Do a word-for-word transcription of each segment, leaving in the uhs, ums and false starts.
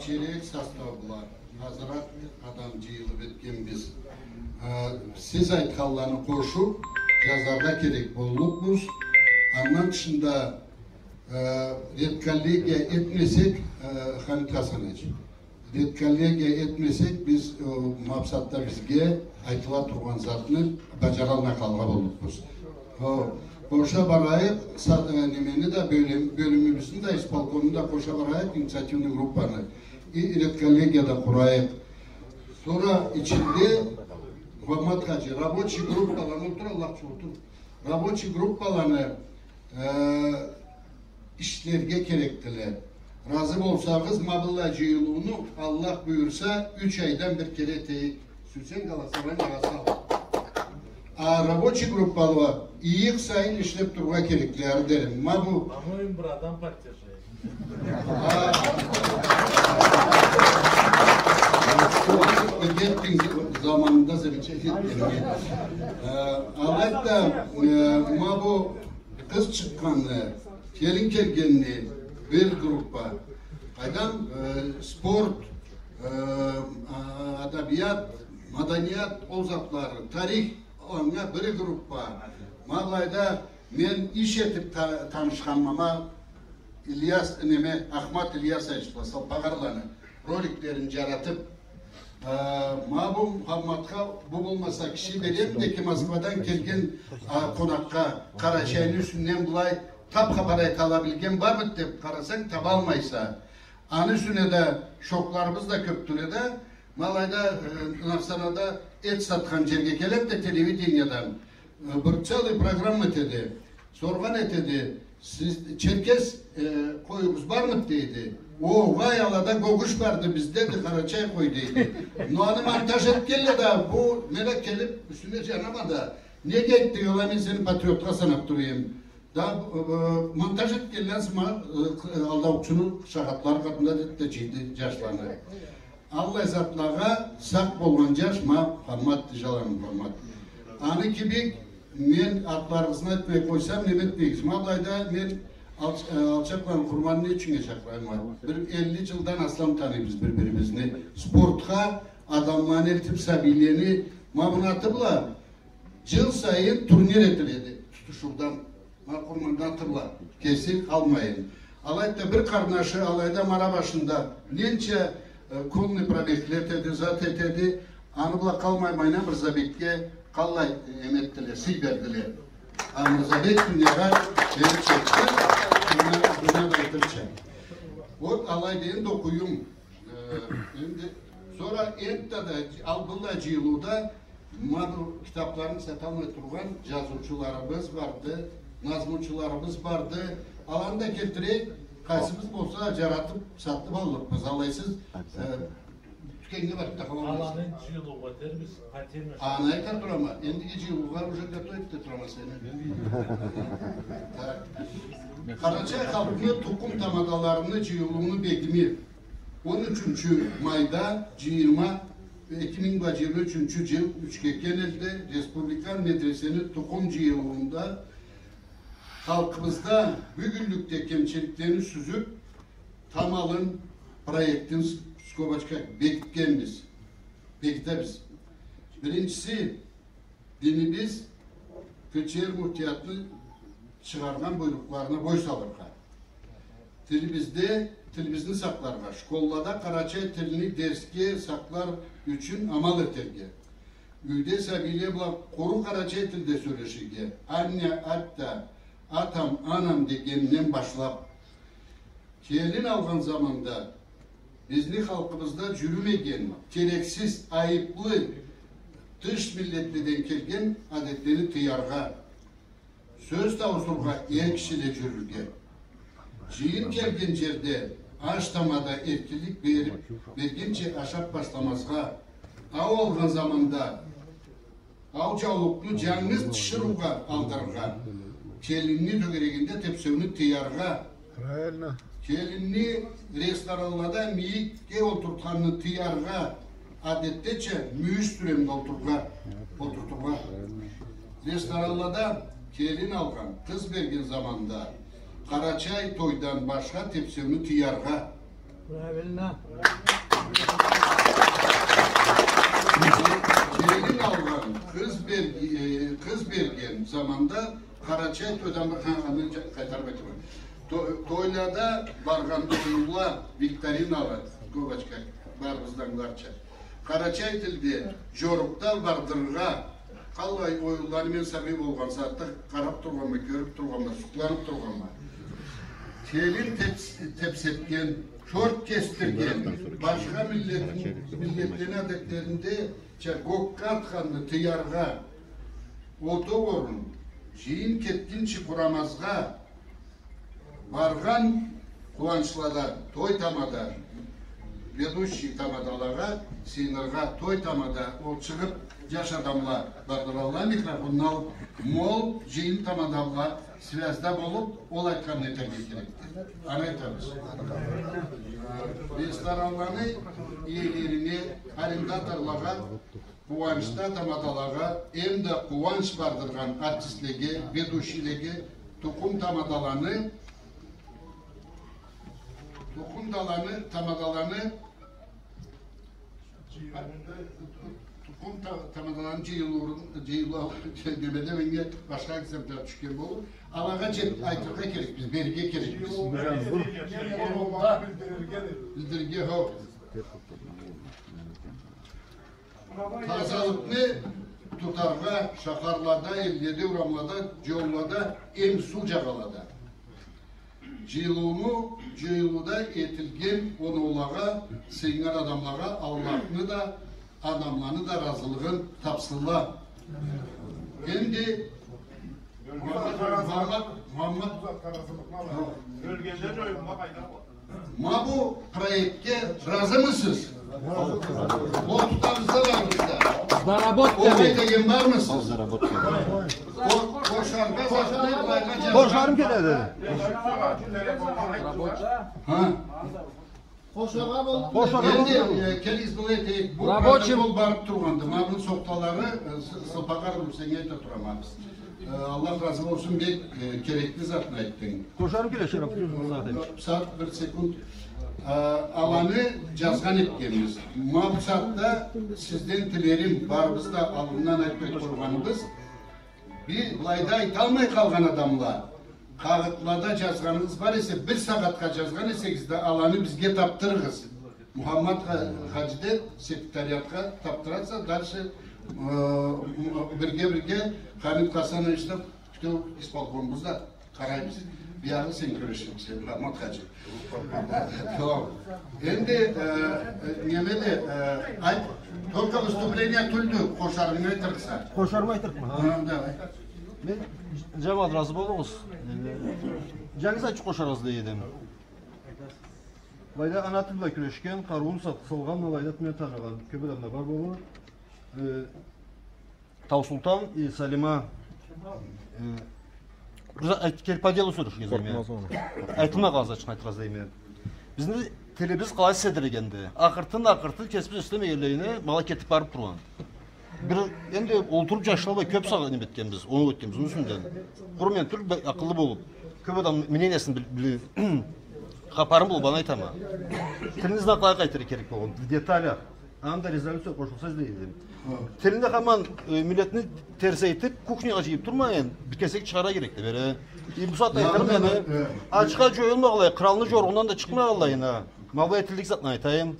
Керек состав бла азыраакъ адам джыйылыб этгенбиз. Э, сиз айтханланы къошуб, джазаргъа керек боллукъбуз. Андан тышында, э, редколлегия этмесек, э, Хамит Хасанович, редколлегия этмесек, биз, э, макъсатда бизге айтыла тургъан затны баджаралмай къалгъан боллукъбуз. Хо, къоша барайыкъ, са-, э, немени да, бёлюм-, бёлюмюбюзню да, исполкомну да къоша барайыкъ, инициативный группаны. И редколлегия да къурайыкъ. Сора ичинде, Мухаммад хаджи, рабочий группаланы, олтур, Аллах ючюн, олтур. Рабочий группаланы, э, ишлерге керекдиле. Разы болсагъыз, ма быллай джыйылыуну, Аллах буюрса, юч айдан бир кере этейик. Сюйсенг, голосованиеге къарасанг. А рабочий группала ыйыкъ сайын ишлеб турургъа керекдиле, ары дери. Ма бу... По-моему, бир адам поддерживает. А, Игеттинг заманында замечать этгенге. Э, алайды да, э, ма бу къыз чыкъгъанны, келин келгенни бир группа. Къайдам, э, спорт, э, а, адабият, маданият, ол затлары, тарих, анга бир группа. Ма былайда мен иш этиб та-, танышханма, ма Ильяс, неме, Ахмат Ильясович бла Салпагъарланы роликлерин джаратыб, э, ма бу Мухаммадха, бу болмаса, киши берем да ки, Москвадан келген, а, къонакъгъа Къарачайны юсюнден былай таб хапар айтала билген бармыды деб къарасанг, табалмайса. Аны юсюне да шокларыбыз да кёбдюле да, ма былайда, э, Нарсанада эт сатхан джерге келеди да, телевидениедан, э, бир целый программа этеди. Соргъан этеди, сиз, черкес, э, къоюгъуз бармыды, дейди. Огъай, алада гогуш барды, биздеди къарачай къой, дейди. Но аны монтаж этгенле да, бу мени келиб юсюме джанама да. Неге айтды, ол а, мен сени патриотха санаб тура эдим. Да, э, монтаж этгенле, сама, э, алдаучуну шагъатлары къатында деди да, джыйды джашланы. Аллай затлагъа сакъ болгъан джаш ма Мухаммадды, Джалан Мухаммад. Аны кибик, мен атларыгъызны айтмай къойсам, неме этмегиз. Ма былайда мен Алч-, э, Алчакъланы Къурманны не ючюн чакъырама? Бир элли джылдан аслам таныйбыз бир-бирибизни. Спортха адамланы элтиб, сабийлени, ма муну аты бла джыл сайын турнир этиледи тутушуудан. Ма Къурмандан тыла, кеси къалмайын. Алайды да бир къарнашы алайда Мара башында ненча, э, конный пробегле этеди, зат этеди. Аны бла къалмай, майна Мырзабекге къаллай, э, эме этдиле, сый бердиле. А Мырзабек дуниягъа бериб чыкъды, дуния, дуния да айтырча. Вот алайды энди окъуюм. Э, энди сора энтда да, ал быллай джыйылыуда ма бу китабларын саталмай тургъан джазыучуларыбыз барды, назмучуларыбыз барды. Аланы да келтирейик, къайсыбыз болса джаратыб сатыб аллыкъбыз, алайсыз, э, тюкеннге барыб да къалалмайсыз. Аланы джыйылыу этербиз, потеря. Аны айта турама, эндиги джыйылыугъа уже готовить да турама сени. Так. Къарачай халкъыны тукъум тамадаларыны джыйылыуну бегими. Он ючюнчю майда, джыйырма, эки минг бла джыйырма ючюнчю джыл Учкекен элде республикан медресени тукъум джыйылыуунда халкъыбызда бюгюнлюкде кемчиликлени сюзюб, тамалын, проектин, скобочка, бегитгенбиз. Бегитебиз. Биринчиси, динибиз Кечер муфтиятны чыгъаргъан буйрукъларына бой салыргъа. Тилибизде, тилибизни сакъларгъа, школлада къарачай тилни дерсге сакълар ючюн амал этерге. Юйде сабийле бла къуру къарачай тилде сёлеширге. Анне, атта, атам, анам дегенден башлаб. Келин алгъан заманда бизни халкъыбызда джюрюмеген, керексиз, айыблы, тыш миллетледен келген адетлени тыяргъа, сёз тауусургъа, эр кишиле джюрюрге, джыйын келген джерде аш тамада эркинлик бериб, бергинчи ашаб башламазгъа, ау алгъан заманда ау джаулукъну джангыз тиширыугъа алдырыргъа, келинни тёгерегинде тепсеуню тыяргъа, правильно, келинни ресторанлада мийикге олтуртханны тыяргъа, адетдеча мюйюш сюремде олтурургъа, олтуртургъа. Ресторанлада келин алгъан, къыз берген заманда къарачай тойдан башха тепсеуню тыяргъа. Правильно. Къыз берген заманда Къарачай тойдан бир, ха, аны джа-, къайтарыб айтырма. То-, тойлада баргъан оюнла, викторинала, Говочка, барыбыз да ангыларча. Къарачай тилде джорукъда бардырыргъа, къаллай оюнланы мен сабий болгъан сагъатда къараб тургъанма, кёрюб тургъанма, сукъланыб тургъанма. Телин тепс-, тепсетген, чорт кесдирген, башха миллет-, миллетлени адетлеринде ча гокка атханны тыяргъа, ото орун, джыйын кетгинчи къурамазгъа баргъан къууанчлада, той тамада, ведущий тамадалагъа сыйыныргъа, той тамада ол чыгъыб, джаш адамла бардыралла, микрофонну алыб, мол джыйын тамада бла связьда болуб, ол айтханны этерге керекди. Аны айтабыз. Э, ресторанланы иелерине, арендаторлагъа, къууанчда тамадалагъа, эм да къууанч бардыргъан артистлеге, ведущийлеге тукъум тамадаланы, тукъум даланы, тамадаланы, тукъум та-, тамадаланы джыйылыуун, джыйылыу-, немеде меннге башха экземпляр тюшген болур. Алагъа джет-, айтыргъа керекбиз, берирге керекбиз. Билдирирге, хо. Тазалыкъны тутаргъа, шахарлада, элледе, урамлада, джоллада, эм суу джагъалада. Джыйылыуну, джыйылыуда этилген оноулагъа, сыйыннган адамлагъа Аллахны да, адамланы да разылыгъын тапсынла. Энди Мухаммад, Мухаммад, Мухаммад. Ёлгенле джоюлма къайда? Ма бу проектге разымысыз? Къол тутабыз да барыбыз да. Заработали. Окей деген бармысыз? Заработали. Къо-, къошаргъа, къошарым келеди. Ха? Къошаргъа бол-, энди, э, келигиз, былай этейик. Бу рабочий протокол барыб тургъанды. Ма бу сохталары, э, с-, сылпагъар, сеннге айта турама. Э, Аллах разы болсун, бек, э, керекли затны айтдынг. Къошарым келе, Шераф, бир сагъат. Бир сагъат, бир секунд. Э, аланы джазгъан этгенбиз. Ма бу сагъатда сизден тилерим, барыбыз да аллындан айтыб къойгъаныбыз, бир былайда айталмай къалгъан адамла, къагъытлада джазгъаныгъыз бар эсе, бир сагъатха джазгъан эсегиз да, аланы бизге тапдырыгъыз. Мухаммад Ха-, Хаджиден секретариатха тапдыраса, дальше, э, бирге-бирге Хамид Хасановични бютеу исполкомубуз да къарайбыз. Биягъы сен кюрешириксе, Мухаммад Хаджи. Тамам. Энди, э, э, немеди, э, айт, только выступление тюлдю, къошарынгы айтырыкъса. Къошарымы айтырыкъма? Ха, давай. Мен, джамагъат, разы болугъуз. Э, джангыз айтчыкъ къошаргъыз дей эдим. Былайда ана тил бла кюрешген, къарыуун сал-, салгъан, былайда мен таныгъан кёб адамла бар болур. Э, Таусултан и Салима, э, бир зат айт-, кел, по делу сёлеширге излейме. Къоркъмаз аны. Айтылмай къалса, ачыкъ айтыргъа излейме. Бизни тилибиз къалай седирегенди. Акъыртын-акъыртын кесибиз эслемегенлейине, ма алай кетиб барыб тургъан. Бир, энди олтуруб джашла бла кёб сагъат неме этгенбиз, оноу этгенбиз, аны юсюнден. Къуру мен тюл, бек акъыллы болуб, кёб адам мнениесин бил-, били-, хапарым болуб, аны айтама. Тилни знакълай къайтарыргъа керек болгъан, в деталях. Анда резолюция къошулса излей эдим. Тилни хаман, э, миллетни терсейтиб, кухнягъа джыйыб турмайын, бир кесек чыгъарыргъа керекди бери. И бу сагъатда айтырым, э, ачха джоюлмагъанлай, къралны джоругъундан да чыкъмагъанлай, ина. Ма былай тилдик затны айтайым.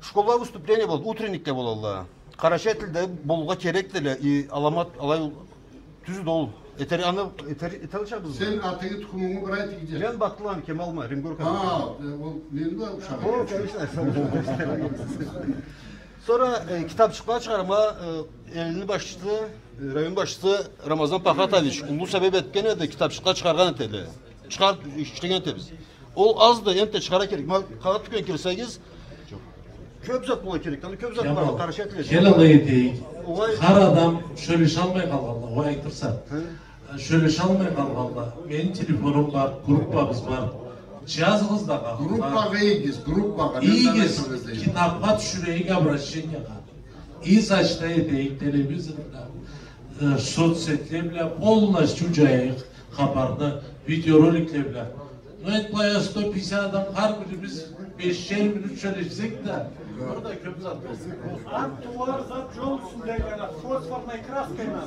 Школда выступление болады, утренникле болады. Къарачай тилде болургъа керекдиле, и аламат алай тюз да ол. Этер, аны этер, эте алчакъбыз. Сен атынгы, тукъумунгу бир айт, иги. Мен Батыланы, Кемалма, Римгорка. А, э, ол мени да ушагъан. О, конечно. Сора, э, китабчыкъла чыгъарма, э, элни башчысы, э, район башчысы Рамазан Пахатович уллу себеб этген эди, китабчыкъла чыгъаргъан этелле. Чыгъар-, ишлеген этебиз. Ол азды, энтда чыгъарыргъа керек. Ма, къагъыт тюкен кирсегиз, кёб зат болургъа керек. Аны кёб зат бар, Кемал, къарачай тилде. Кел алай этейик. Огъай. Хар адам сёлешалмай къалгъанла, огъай, айтырса. Хы? Сёлешалмай къалгъанла. Мени телефонум бар, группабыз бар. Джазыгъыз да къагъытха. Группагъа ийигиз, группагъа. Ийигиз, китабха тюшюрейик, обращениягъа. И сочта этейик, телевизорда, э, соцсетьле бла полностью джаяйыкъ хапарны, видеороликле бла. Ну, энди былайгъа сто пятьдесят адам, хар бирибиз бешер минут сёлешсек да, бир да кёп зат болсун. Ат тууар зат джол юсюнде, ана, фосфорный краска ма.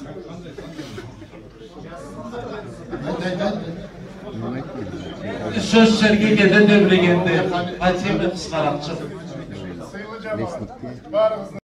Энди сёз Сергейге да тебрегенде, Фатима къысхаракъчыкъ. Сыйлы джамагъат, барыгъызны